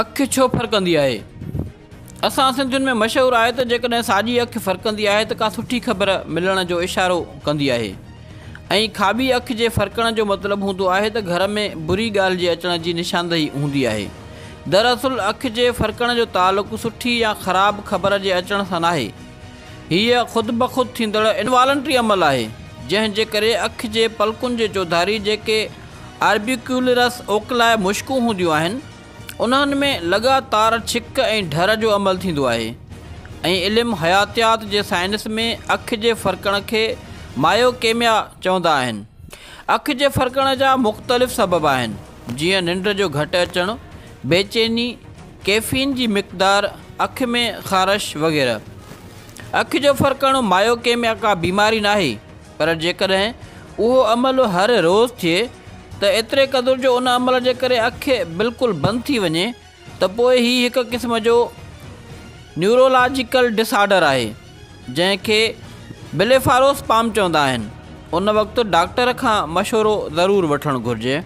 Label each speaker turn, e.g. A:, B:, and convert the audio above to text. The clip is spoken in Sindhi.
A: اک ڇو ڦرڪندي آهي؟ اسان سنڌين ۾ مشهور آهي ته جيڪڏهن ساڄي اک ڦرڪندي آهي ته ڪا سٺي خبر ملڻ جو اشارو ڪندي آهي ۽ کاٻي اک جي ڦرڪڻ جو مطلب هوندو آهي ته گهر ۾ بري ڳالهه جي اچڻ جي نشاندهي هوندي آهي. دراصل اک جي ڦرڪڻ جو تعلق سٺي يا خراب خبر جي اچڻ سان ناهي. هيء خودبخود ٿيندڙ انوالنٽري عمل آهي، جنهن جي ڪري اک جي پلڪن جي چوڌاري جيڪي آربيڪيولرس اوڪلائي مشڪون هونديون آهن، انهن ۾ لڳاتار ڇڪ ۽ ڍر جو عمل ٿيندو آهي ۽ علم حياتيات جي سائنس ۾ اک جي ڦرڪڻ کي مايوڪيميا چوندا آهن. اک جي ڦرڪڻ جا مختلف سبب آهن، جيئن ننڊ جو گهٽ اچڻ، بيچيني، ڪيفين جي مقدار، اک ۾ خارش وغيره. اک جو ڦرڪڻ مايوڪيميا ڪا بيماري ناهي پر جيڪڏهن اهو عمل هر روز ٿئي ته ايتري قدر جو ان عمل جي ڪري اک بلڪل بند ٿي وڃي ته پوء هي هڪ قسم جو نيورولاجيڪل ڊس آرڊر آهي جنهن کي بليفاروسپام چوندا آهن. ان وقت ڊاڪٽر کان مشورو ضرور وٺڻ گهرجي.